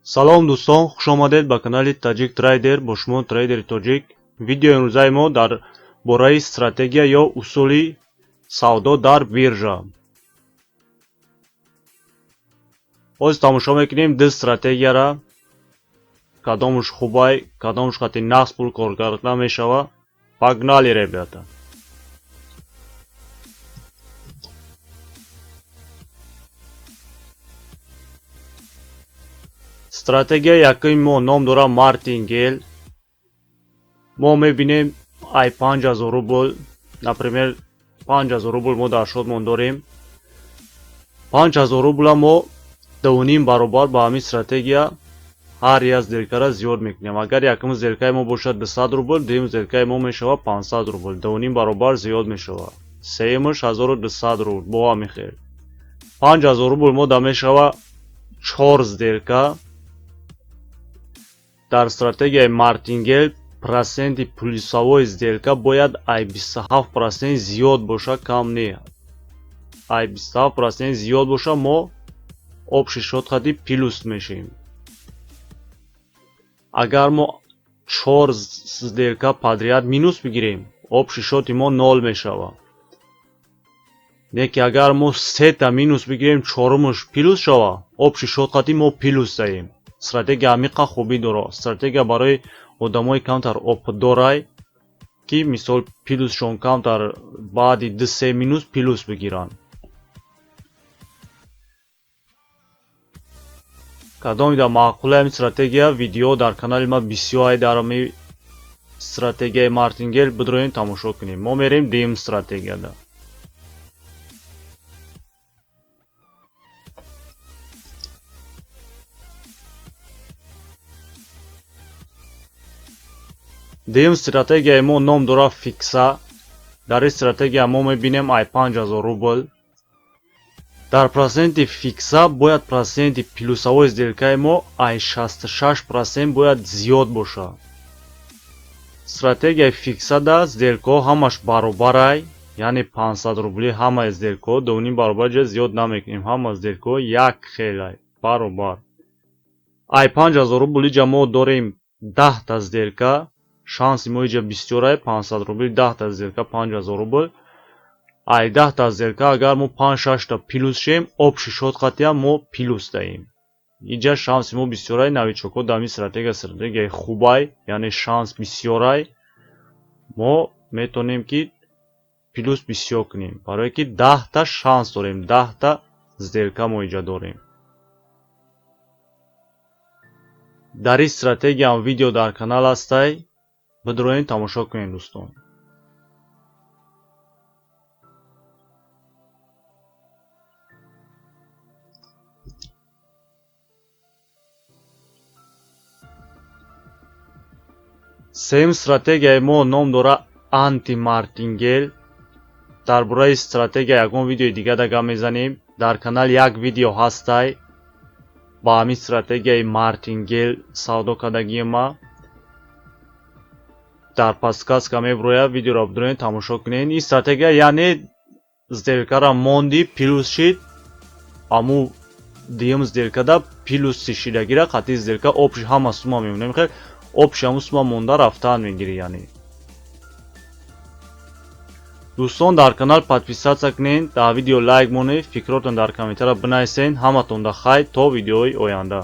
Салом, дӯстон, хушомадед ба канали Таҷик Трейдер. Бо шумо трейдери тоҷик. Видеои имрӯзаи мо дар бораи стратегия ё усули савдо дар биржа. Ҳозир тамошо мекунем ду стратегияра, кадомуш хубай, кадомуш қати нағз пул кор карда мешава. Погнали, ребята! Стратегияи якуми мо ном дорад мартингел. Мо мебинем, ай 5000 рубл, например, 5000 рубл мо дар счётмон дорем. 5000 рубла мо 2,5 баробар ба ҳамин стратегия ҳар як сделкара зиёд мекунем. Агар якум сделкаи мо бошад 200 рубл, дуюм сделкаи мо мешавад 500 рубл, 2,5 баробар зиёд мешавад. Сеюмаш 1200 рубл. Бо ҳамин хел 5000 рубл мо да мешава чор сделка. Дар стратегияи мартингел проценти плюсовой сделка бояд ай 27% зиёд боша, кам не. Ай 27% зиёд боша, мо общий счёт қади плюс мешем. Агар мо чор сделка подряд минус бигирем, общий счёти мо нол мешавад. Не ки агар мо сета минус бигирем, чорумаш плюс шава, общий счёт қади мо плюс даем. Стратегия ҳамиқа хубӣ дорад. Стратегия барои одамои камтар опытдорай, ки мисол плюсшон камтар, баъди ду се минус плюс бигиранд. Кадомида маъқула ҳамин стратегия, видео дар канали ман бисёр ай дар ҳамин стратегияи мартингел, бидроем, тамошо кунем. Мо мерем дуюм стратегияда. Дуюм стратегияи мо ном дорад фикса. Дар ин стратегия мо мебинем, ай 5000 рубл дар проценти фикса бояд проценти плюсовой сделкаи мо ай 66% бояд зиёд бошад. Стратегияи фиксада сделкаҳо ҳамаш баробарай, яъне 500 рубли ҳамаи сделкаҳо 2,5 баробар ҷа зиёд намекунем, ҳама сделкаҳо як хелай, баробар. Ай 5000 рубл иҷа мо дорем 10-та сделка. Шанси мо иҷа бисёрай. 500 рубли 10-та сделка, 5000 рубл. Ай 10-та сделка агар мо панҷ шашта плюс шем, общий счёт қатъиян мо плюс даем. Иҷа шанси мо бисёрай. Новичокҳо дар ҳамин стратегия, стратегияи хубай, яъне шанс бисёрай. Мо метавонем, ки плюс бисёр кунем, барое ки 10-та шанс дорем, 10-та сделка мо иҷа дорем. Дар ин стратегияам видео дар канал ҳастай, бидроем, тамошо кунем, дӯстон. Сеюм стратегияи мо ном дорад антимартингел. Дар бораи стратегия ягон видеои дига да гап мезанем. Дар канал як видео ҳастай ба ҳамин стратегияи мартингел савдо кардагима, дар подсказка меброяд, видеоро бидроед, тамошо кунед. Ин стратегия, яъне сделкара монди, плюс шид, аму дуюм сделкада плюси шидагира қатъи сделка общий ҳама сумма мемонем, хел общий ҳамун сумма монда рафтан мегирӣ. Яъне, дӯстон, дар канал подписаться кунед, дар видео лайк монед, фикротон дар комментария бинависед. Ҳаматонда хайр, то видеои оянда.